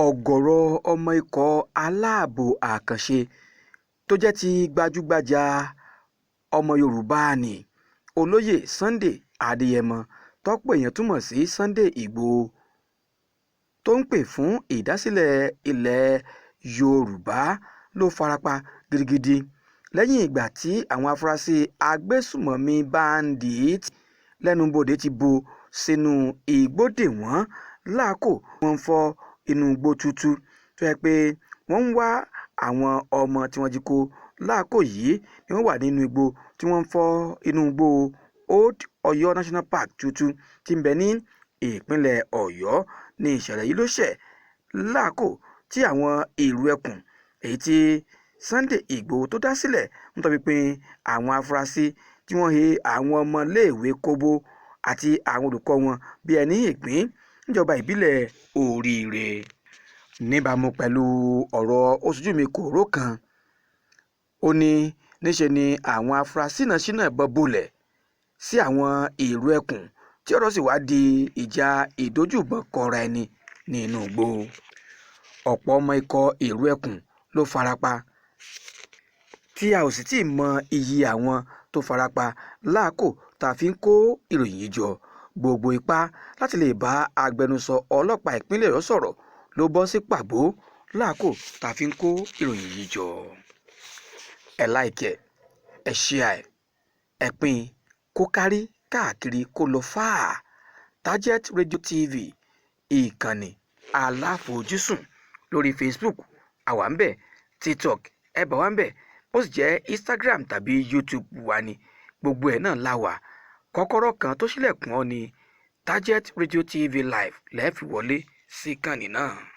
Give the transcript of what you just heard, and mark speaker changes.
Speaker 1: Ọ̀gọ̀ọ̀rọ̀ ọmọ ikọ̀ aláàbò àkànṣe tó jẹ́ ti gbajúgbajà ọmọ Yorùbá ní Olóyè Sunday Adéyẹmọ tọ́pọ̀ èèyàn tún mọ̀ sí Sunday Igboho, tó ń pè fún ìdásílẹ̀ ilẹ̀ Yorùbá ló farapa gidigidi lẹ́yìn ìgbà tí àwọn afurasí agbésùnmọ̀mí báńdíìtì lẹ́nubodè ti bọ́ sínú igbó dè wọ́n lákòókò tí wọ́n ń fọ́ inú igbó túútúú tó jẹ́ pé wọ́n ń wá àwọn ọmọ tí wọ́n jí kó. Lákòókò yìí ni wọ́n wà nínú igbó tí wọ́n ń fọ́ inú igbó Old Ọ̀yọ́ National Park túútúú tí ń bẹ ní ìpínlẹ̀ Ọ̀yọ́ ní ìṣẹ̀lẹ̀ yìí ló ṣẹ̀ lákòókò tí àwọn ìrù ẹkùn èyí tí Sunday Igboho tó dá sílẹ̀ ń tọpinpin àwọn afurasí tí wọ́n he àwọn ọmọléèwé kóbó àti àwọn olùkọ́ wọn bíi ẹni ìgbín níjọba ìbílẹ̀ Oríire. Níbàámu pẹ̀lú ọ̀rọ̀ ó-ṣojú-mi kòró kan, ó ní níṣe ni àwọn afurasí náà ṣínà ìbọn bolẹ̀ sí àwọn ìrù ẹkùn tí ọ̀rọ̀ sì wá di ìjà ìdojúìbọn kọra ẹni nínú igbó. Ọ̀pọ̀ ọmọ ikọ̀ ìrù ẹkùn ló farapa tí a ò sì tíì mọ iye àwọn tó farapa lákòókò tá a fi ń kó ìròyìn yìí jọ. Gbogbo ipá láti lè bá agbẹnusọ ọlọ́pàá ìpínlẹ̀ Ọ̀yọ́ sọ̀rọ̀ ló bọ́ sí pàbó lákòókò tá a fi ń kó ìròyìn yìí jọ. Ẹ like ẹ̀, ẹ share ẹ̀, ẹ pín in kó kárí káàkiri kó lọ fàá. Target Radio TV, ìkànnì aláfojúsùn lórí Facebook, àwa ń bẹ̀, TikTok, ẹ bá wa ń bẹ̀, bó sì jẹ́ Instagram tàbí YouTube wa ni, gbogbo ẹ̀ náà la wà. Kọ́kọ́rọ́ kan tó ṣílẹ̀kùn ọ́ ní Target Radio TV Live lẹ́ẹ̀ fi wọlé sí ìkànnì náà.